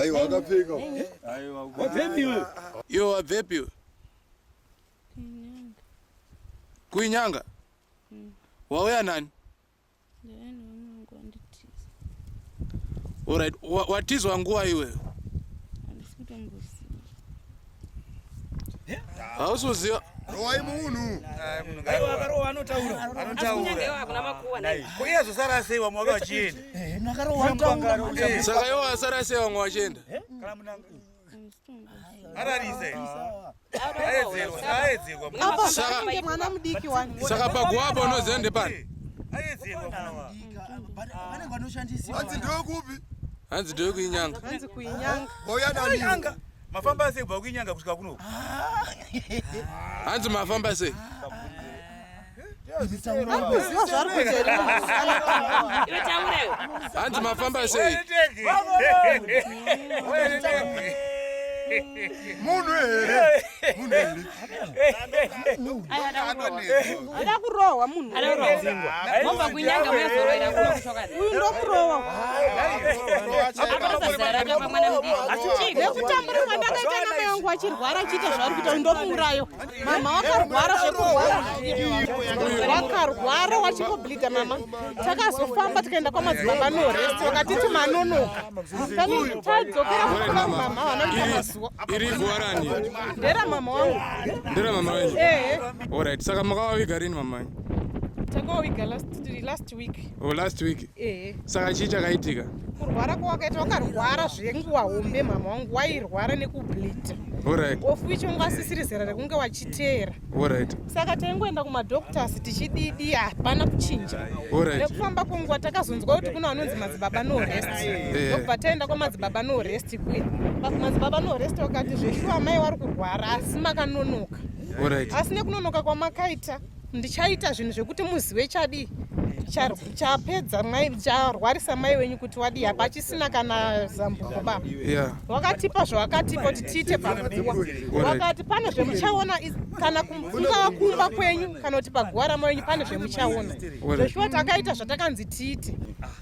Aiwa, akapfeka. Wabvepi iwe? Iwe wabvepi iwe? Kuinyanga. Wauya nani? Alright, watizwa nguva iwe? Hausi kuziva? Rowai munhu. Aiwa, akarohwa anotaura. Anotaura. Hakuna makuwa nai. Ko iye azosara sei vamwe vake vachienda? Akarohwa. Saka iwe wasara sei vamwe vachienda? Kana munhu ararise. Aedzerwa, aedzerwa. Apa Saka- zvainge mwana mudiki wani. Saka paguva apa unoziva ndepani? Aedzerwa munhu. Vanenge vanoshandisiwa. Hanzi ndewekupi? Hanzi ndewekuinyanga. Hanzi kuinyanga. Wauya nani? Inyanga. Mafamba sei kubva kuinyanga kusvika kuno? Hanzi mafamba sei? Ari kuziva zvaari kuita here? Iwe taura iwe. Hanzi mafamba sei? Tege. Wewe tege. Munhu here? Munhu here? Ada kurohwa munhu. Mobva kuinyanga muyazoroera kuno kushokana. Uyu ndomurohwa. Apa zera rake pamwana mudiki. Nekutambura kwandakaita namai vangu vachirwara achiita zvaari kuita, uyu ndomuurayo. Mama wakarwara zvekurwara, wakarwara wachingobleeda mama. Takazofamba tikaenda kwamadzibaba Norest, vakatiti manonoka. Tadzokera kukura mama havana kuita mazuva. Iri guva rani? Ndera mama wangu. Ndera mama wenyu? Ehe. Alright, saka makavaviga rini mama wenyu? Takawaviga last week. Oh, last week. Ehe. Saka chii chakaitika? Kurwara kwawakaita, wakarwara zvenguva hombe. Mama wangu wairwara nekubleeda, of which wanga asisiri zera rekunge wachiteera. Saka taingoenda kumadoctors tichididi, hapana kuchinja. Nekufamba kwenguva takazonzwa kuti kuna vanonzi Madzibaba No Rest. Ndokubva taenda kwamadzibaba No Rest kuya. Madzibaba No Rest vakati zveshuwa mai vari kurwara, asi makanonoka. Asi nekunonoka kwamakaita, ndichaita zvinhu zvekuti muzive chadii chapedza mai, charwarisa mai wenyu, kuti wadii hapachisina kana zambuko baba. Wakatipa zvawakatipa kuti tiite paguva. Wakati pane zvemuchaona kana kungava kumba kwenyu kana kuti paguva ramai wenyu, pane zvemuchaona. Zveshuwa takaita zvatakanzi tiite.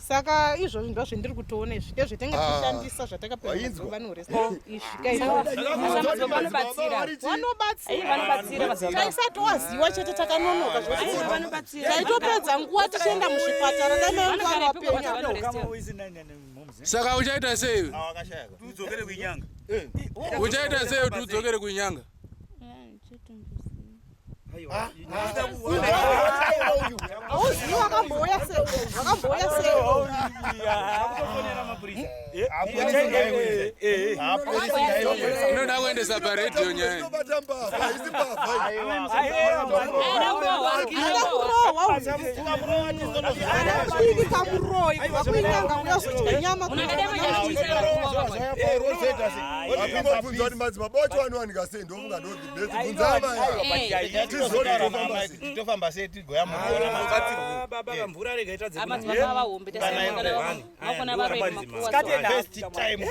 Saka izvozvi ndo zvendiri kutoona, izvi ndezvetenge tichishandisa zvatakapiwa Wainzwa? Norest izvi kaizvo. Vanobatsira. Vanobatsira. Vanobatsira madzibaba. Taisatowaziwa chete, takanonoka zvokuti Aiwa, vanobatsira. taitopedza nguva tichienda muzvipatara, dai mai vangu vari vapenyu. Saka uchaita sei iwe? Udzokere kuinyanga. Uchaita sei kuti udzokere kuinyanga? Hauzivi wakambouya sei, wakambouya sei? Akutofonera mapurisa. Inoda kuendesa paredhiyo nyaya. Inobata mbavha, isi mbavha iyi. Aida kurohwa. Ada kurohwa uyu. Ana mudiki kamuroyi kubva kuinyanga uyazodya nyama. Munhu akadai Apingobvunza kuti madzibaba wacho vanowanika sei, ndofunga ndo the best. Bvunza amai. Tizoti tofamba sei? Tofamba sei tigoyamura? Baba, kamvura rega itadze. Madzibaba vahombe tasakona varoyi makuwa. First time.